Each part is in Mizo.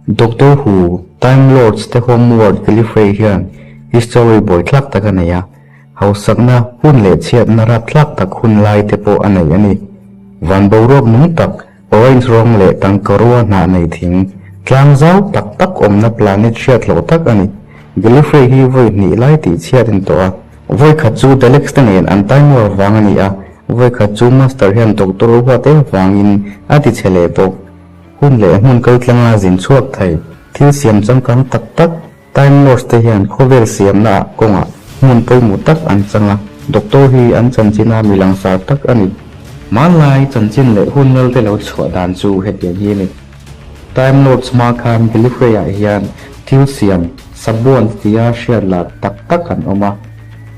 Doctor Who, Time Lords te homeworld Gallifrey hian history buaithlak tak a nei a, hausakna hun leh chhiatna rapthlak tak hun lai te pawh a nei a ni. Van boruak nung tak, orange rawng leh tangkarua hnah nei thing, tlang zau tak tak awmna planet hriatloh tak a ni. Gallifrey hi vawi hnih lai tih chhiat a ni tawh a. Vawi khat chu Daleks te nen an time war vang a ni a, vawi khat chu Master hian Doctor huat em vangin a ti chhe leh bawk. Hun leh hmun kaltlanga zin chhuak thei thil siam changkang tak tak Time Lords te hian khawvel siamna ah kawngah hmun pawimawh tak an chang a, Doctor hi an chanchina mi langsar tak a ni. Hmanlai chanchin leh hun lal te lo chhuah dan chu hetiang hi a ni. Time Lords hma khan Gallifrey ah hian thil siam sabuan tia hriat lar tak tak an awm a,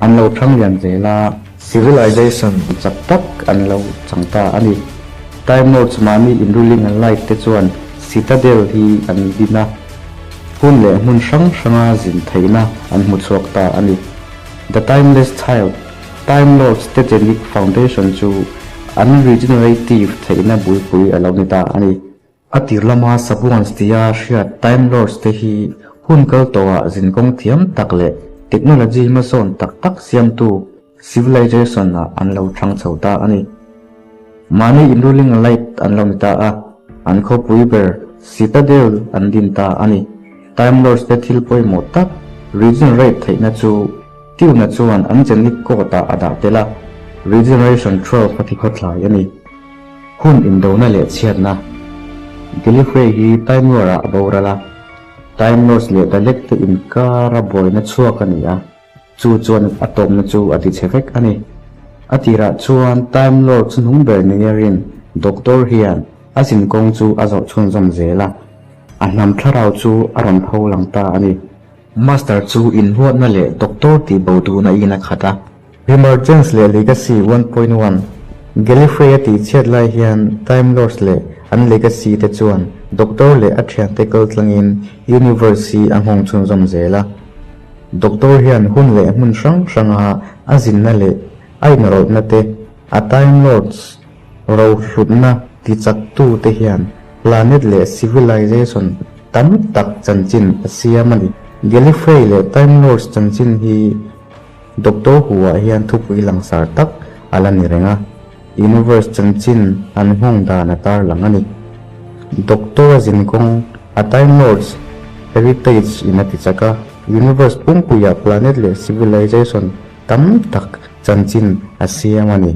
an lo thang lian zel a, Civilization chak tak an lo chang ta a ni. Time Lords mahni in ruling an light te chuan Citadel hi an din a, hun leh hmun hrang hranga zin theihna an hmu chhuak ta a ni. The Timeless Child, Time Lords te Genic Foundation chu an regenerative theihna bulpui a lo ni ta a ni. A tir lama Sabuans tia hriat Time Lords te hi hun kal tawhah zinkawng thiam tak leh technology hmasawn tak tak siamtu civilization ah an lo thang chho ta a ni. Mahni in ruling light an lo ni ta a, an khawpui ber Citadel an din ta a ni. Time Lords te thil pawimawh tak regenerate theihna chu Tuna chuan an genetic code ah a dah tel a, regeneration 12 a ti khawthlai a ni. Hun indona leh chhiatna, Gallifrey hi Time War-ah a boral a, Time Lords leh Dalek te inkara buaina chhuak a ni a, chu chuan a tawpna chu a ti chhe vek a ni. A tirah chuan Time Lord chu hnung ber nia rin Doctor hian a zinkawng chu a zawh chhunzawm zel a, a hnam thlarau chu a rawn pho lang ta a ni. Master chu inhuatna leh Doctor tih bo duhna in a khat a. Remergence leh Legacy 1.1, Gallifrey a tih chhiat lai hian Time Lords leh an Legacy te chuan Doctor leh a thiante kal tlangin Universe hi a nghawng chhunzawm zel a. Doctor hian hun leh hmun hrang hranga a zinna leh a inrawlhna te, a Time Lords rohlutna tichaktu te hian planet leh civilization tam tak chanchin a siam a ni. Gallifrey leh Time Lords chanchin hi Doctor Who-ah hian thupui langsar tak a la ni reng a, universe chanchin an nghawng dan a tarlang a ni. Doctor a zin kawng a Time Lords heritage in a ti chak a, universe pumpuiah planet leh civilization tam tak chanchin a siam a ni.